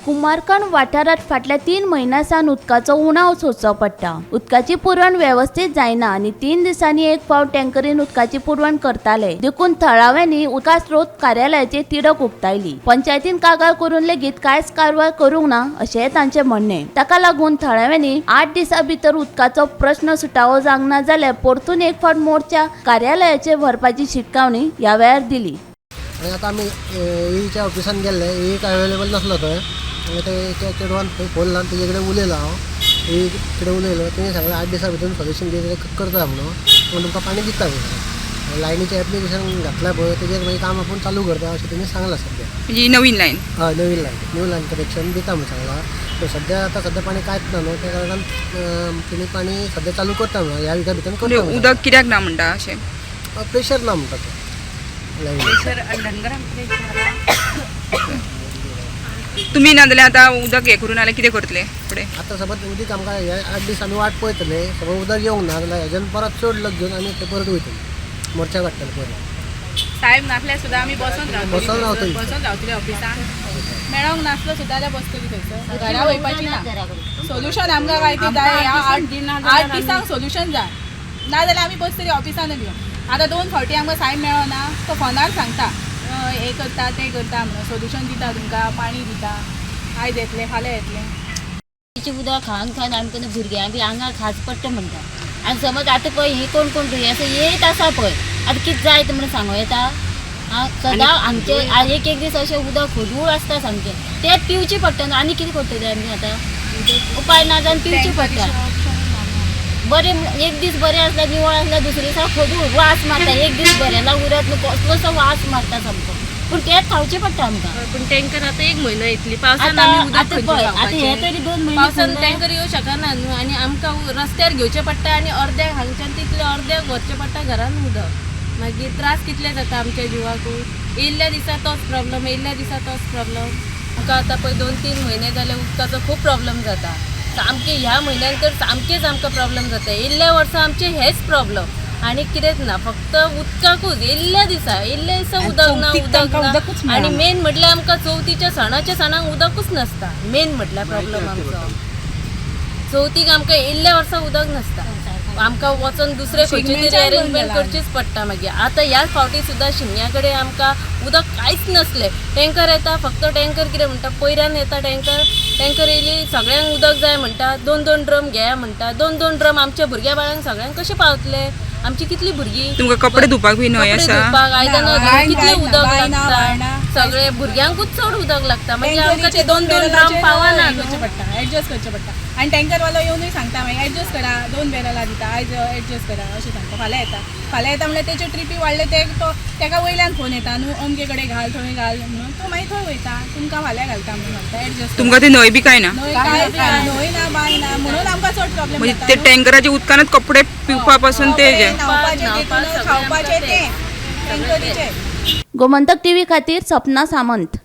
कुमारखंड वाठारांत फाटल्या 3 म्हयन्यां सावन उदकाचो उणाव सोंसचो पडटा. उदकाची पुरवण वेवस्थीत जायना आनी 3 दिसांनी एक फावट टँकरीन उदकाची पुरवण करताले. देखून थळाव्यांनी उदका स्रोत कार्यालयाचेर तिडक उक्तायली. पंचायतीन कागाळ करून लेगीत कांयच कारवाय करूंक ना अशेंय तांचें म्हणणें. ताका लागून थळाव्यांनी 8 दिसां भितर उदकाचो प्रश्न सुटावो जावंक ना जाल्यार परतून एक फावट मोर्चा कार्यालयाचेर व्हरपाची शिटकावणी ह्या वेळार दिली. आनी आतां आमी एईच्या ऑफिसान गेल्ले, एई काय अवेलेबल नासलो थंय. मागीर ते त्या चेडवान थंय फोन लावन तेजे कडेन उलयलो हांव. एई कडेन उलयलो, तेणें सांगलें 8 दिसां भितर सोल्युशन कितें करता म्हणून, पूण तुमकां पाणी दिता म्हणून. लायनीचें एप्लिकेशन घातलां पळय, तेजेर मागीर काम आपूण चालू करता अशें तेणी सांगलां सद्या. म्हणजे नवीन लायन? हय, नवीन लायन, न्यू लायन कनेक्शन दिता म्हणून सांगलां. पूण सद्या आतां सद्या पाणी कांयच ना न्हू, त्या कारणान तेणी पाणी सद्या चालू करता म्हणून ह्या विका भितर म्हणजे करता म्हणून. उदक कित्याक ना म्हणटा अशें? प्रेशर ना म्हणटा तें लायनीक. तुमी ना जाल्यार आतां उदक हें करून जाल्यार कितें करतले फुडें? आतां समज उदीक आमकां हे 8 दीस आमी वाट पळयतले, समज उदक येवंक ना जाल्यार हेज्यान परत चड लग घेवन आमी ते परत वयतले, मोर्चा काडटले परत. साहेब नासल्यार सुद्दां आमी बसून रावतली. बसून रावतली. बसून रावतली. ऑफिसान मेळोंक नासलो सुद्दां जाल्यार बसतली थंयसर, घरा वयपाची ना. सोल्युशन आमकां काय ती जाय. ह्या 8 दिसांक सोल्युशन जाय, ना जाल्यार आमी बसतली ऑफिसानूच येवन. आतां 2 फावटी आमकां सायब मेळो ना, तो फोनार सांगता हें करता तें करता म्हणून, सोल्युशन दिता तुमकां, पाणी दिता, आयज येतलें फाल्यां येतलें. तिचें उदक खावन खावन आमकां न्हू भुरग्यांक बी आंगार खाज पडटा म्हणटा. आनी समज आतां पळय ही कोण कोण दुयेंसां येयत आसा पळय, आतां कितें जायत म्हणून सांगूं येता? आं, सदां आमचे एक एक दीस अशें उदक खोदूळ आसता सामकें, तें पिवचें पडटा न्हू. आनी कितें करतले आमी आतां? उपाय ना जावन पिवचें पडटा. बरें एक दीस बरें आसल्यार निवळ आसल्यार दुसरे दिसा खोदूळ वास मारता. एक दीस बरें ना उरत न्हू, कसलोसो वास मारता सामको, पूण तेंच खावचें पडटा आमकां. पूण टँकर आतां 1 म्हयनो येतली, पावसान आतां आमी उदक आतां खंयचें पळय आतां हे खावपाचें? तरी 2 म्हयने पावसान फुडले. टँकर येवं शकना न्हू आनी आमकां रस्त्यार घेवचें पडटा आनी अर्द्याक हांगच्यान तितलें अर्द्याक व्हरचें पडटा घरान उदक. मागीर त्रास कितले जाता आमच्या जिवाकूय. येयल्ल्या दिसा तोच प्रॉब्लम, येयल्ल्या दिसा तोच प्रॉब्लम. आमकां आतां पळय 2-3 म्हयने जाले उदकाचो खूब प्रॉब्लम जाता सामकें. ह्या म्हयन्यान तर सामकेंच आमकां प्रॉब्लम जाता. येयल्ल्या वर्सा आमचे हेच प्रॉब्लम आनी कितेंच ना, फक्त उदकाकूच. येयल्ल्या दिसा येयल्ल्या दिसा उदक ना, उदक ना. आनी मेन म्हटल्यार आमकां चवथीच्या सणाच्या सणाक उदकूच नासता. मेन म्हटल्यार प्रॉब्लम आमचो चवथीक आमकां येयल्ल्या वर्सा उदक नासता. आमकां वचोन दुसरे खंयचे तरी शिगम्याच्यान बंद अरेंजमेंट जाला. करचीच पडटा मागीर. आतां ह्या फावटी सुद्दां शिमग्या कडेन आमकां उदक कांयच नासलें. टँकर येता फक्त, टँकर कितें म्हणटा, पयऱ्यान येता टँकर. टँकर येयली, सगळ्यांक उदक जाय म्हणटा, 2-2 ड्रम घेया म्हणटा. 2-2 ड्रम आमच्या भुरग्या बाळांक सगळ्यांक कशें पावतले? आमची कितली भुरगीं, तुमकां कपडे धुवपाक बी न्हय कपडे आसा? धुवपाक, आयदनां ना, धुवपाक कितलें बांय ना, उदक बांय ना, लागता. ना. सगळे भुरग्यांकूच चड उदक लागता. मागीर आमकां ते टँकरीचे 2-2 ड्रम बॅरलाचेर पावना हें न्हू. करचें पडटा, एडजस्ट करचें पडटा. आनी टँकरवालो येवनूय सांगता मागीर एडजस्ट करा, 2 बॅरलां दिता आयज, एडजस्ट करा अशें सांगता. फाल्यां येता, फाल्यां येता म्हणल्यार तेच्यो ट्रिपी वाडले ते तो तेका वयल्यान फोन येता न्हू, अमके कडेन घाल थंय घाल म्हणून, तो मागीर थंय वयता, तुमकां फाल्यां घालता म्हणून सांगता, एडजस्ट. तुमकां ते न्हंय बी काय ना? न्हय काय ना, न्हय ना, बांय ना, म्हणून आमकां चड प्रॉब्लेम म्हणजे जाता ते न्हू. टँकराच्या उदकानच कपडे पिवपा पासून ते जे न्हावपाचें न्हावपाक तेतूनच, सगळें खावपाचें आमकां तें टँकरीचें. गोमंतक टीव्ही खातीर सपना सामंत.